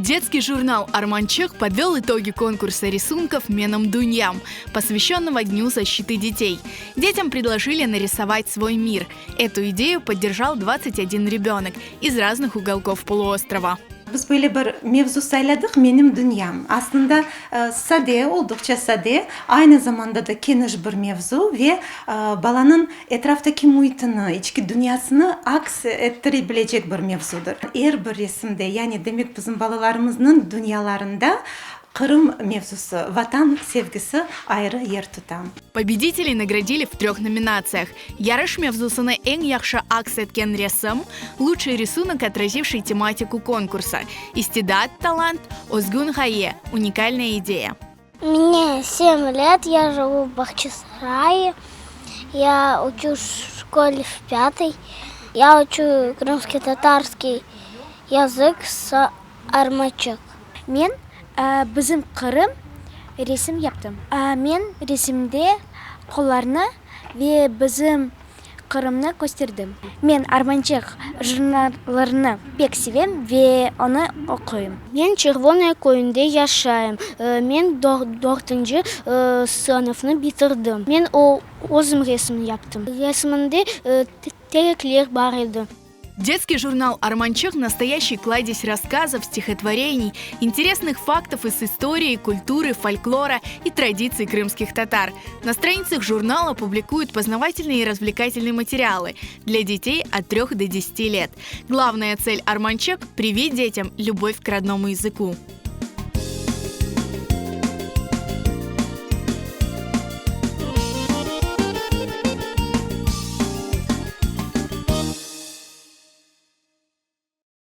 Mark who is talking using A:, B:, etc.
A: Детский журнал «Armançıq» подвел итоги конкурса рисунков «Menim dünyam», посвященного Дню защиты детей. Детям предложили нарисовать свой мир. Эту идею поддержал 21 ребенок из разных уголков полуострова.
B: Biz böyle bir mevzu sayladıq, Menim dünyam. Aslında, sade, olduqça sade, aynı zamanda da keniş bir mevzu ve balanıñ etraftaki müitini, içki dünyasını aks ettire bilecek bir mevzudır. Er bir resimde, yani demek bizim balalarımıznıñ dünyalarında Qırım mevzusı, Vatan sevgisi ayrı yer tuta.
A: Победителей наградили в трех номинациях. Yarış mevzusını eñ yahşı aks etken resim, Лучший рисунок, отразивший тематику конкурса, İstidat, Талант, Özgün ğaye, Уникальная идея.
C: Мне семь лет, я живу в Бахчисарае. Я учусь в школе в пятой. Я учу крымский татарский язык с Armaçıq.
D: Men Bizim Qırım resim yaptım. Men resimde qollarnı ve bizim Qırımnı kösterdim. Men Armançıq jurnallarını pek sevem ve onı oquyım.
C: Men Çervonoye köyünde yaşayım. Men dörtünci sınıfnı bitirdim. Men özüm resim yaptım. Resimimde terekler bar edi.
A: Детский журнал «Armançıq» – настоящий кладезь рассказов, стихотворений, интересных фактов из истории, культуры, фольклора и традиций крымских татар. На страницах журнала публикуют познавательные и развлекательные материалы для детей от 3 до 10 лет. Главная цель «Armançıq» – привить детям любовь к родному языку.